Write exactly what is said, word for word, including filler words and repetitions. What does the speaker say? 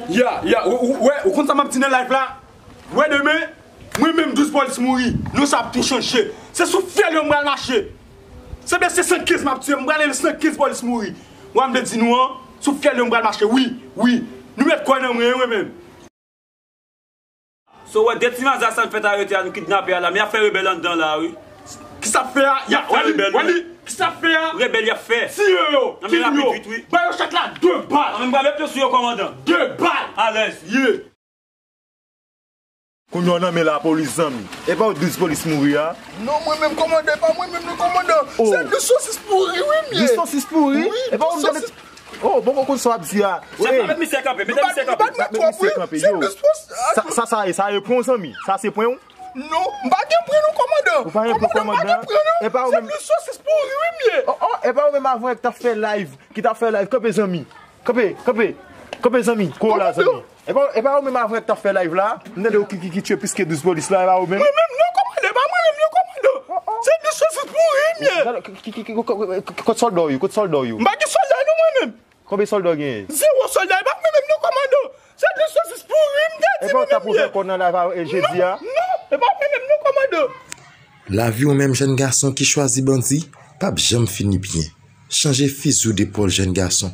Ya, ya, ou, ou, wè, ou konn sa m ap di nan live la? Wè demen, mwen menm douz polis mouri, non sa ap tou chanje. Se sou fyèl yo m pral mache. Se byen se sèt kenz m ap tiye, m pral rele sèt kenz polis mouri. Wè m te di nou an, sou fyèl yo m pral mache, wi, wi. Nou mèt kwè nan mwen, wi menm. So, wè, de ti maza sa n fèt arete a, nou kidnape a la, men y ap fè rebèl anndan la, wi. Kisa ap fè a? Ya, wè li, wè li. Kisa ap fè a? Rebèl y ap fè. Tiye yo, kill yo. Ba yo chak la de bal. Ann ba met yo sou yo, kòmandan. De bal. Alèz. Ye. Kounye a w nan men lapolis, zanmi. E pa w douz polis mouri a? Non, mwen menm, kòmandan, e pa mwen menm, non, kòmandan. Se de sosis pouri, wi, m ye. De sosis pouri? Wi, de sosis. Oh, poko konn sa w ap di a. Chèf la, met misye kanpe, met misye kanpe. Met misye kanpe, yo. Sa, sa, sa ye, sa ye pwen w, zanmi. Sa se pwen w? Non, m pa gen pwen non, kòmandan. Ou pa gen pwen, kòmandan? M pa gen pwen non. Se de sosis pouri, wi, m ye. Oh, oh, e pa ou menm avan yè ki t ap fè live, ki t ap fè live. Kanpe, zanmi. Kanpe, kanpe. Kanpe, zanmi. Ko la, zanmi. E pa, e pa ou menm avan yè ki t ap fè live la. M tande ou ki, ki, ki tiye plis ke douz polis la, e pa ou menm? Mwen menm non, kòmandan, e pa mwen menm non, kòmandan. Se de sosis pouri, m ye. Gade, ki, ki, ki, ki, ki, kot sòlda w yo, kot sòlda w yo? M pa gen sòlda non, mwen menm. Konbyen sòlda w genyen? Zewo sòlda, e pa mwen menm non, kòmandan. Se de sosis pouri, m te di mwen menm ye. E pa ou t ap ouvè kò nan live a, e, jedi a? Non, non, e pa mwen menm non, kòmandan. Lavi w menm jèn gason ki chwazi bandi p ap janm fini byen. Chanje fizi w de pòl, jèn gason.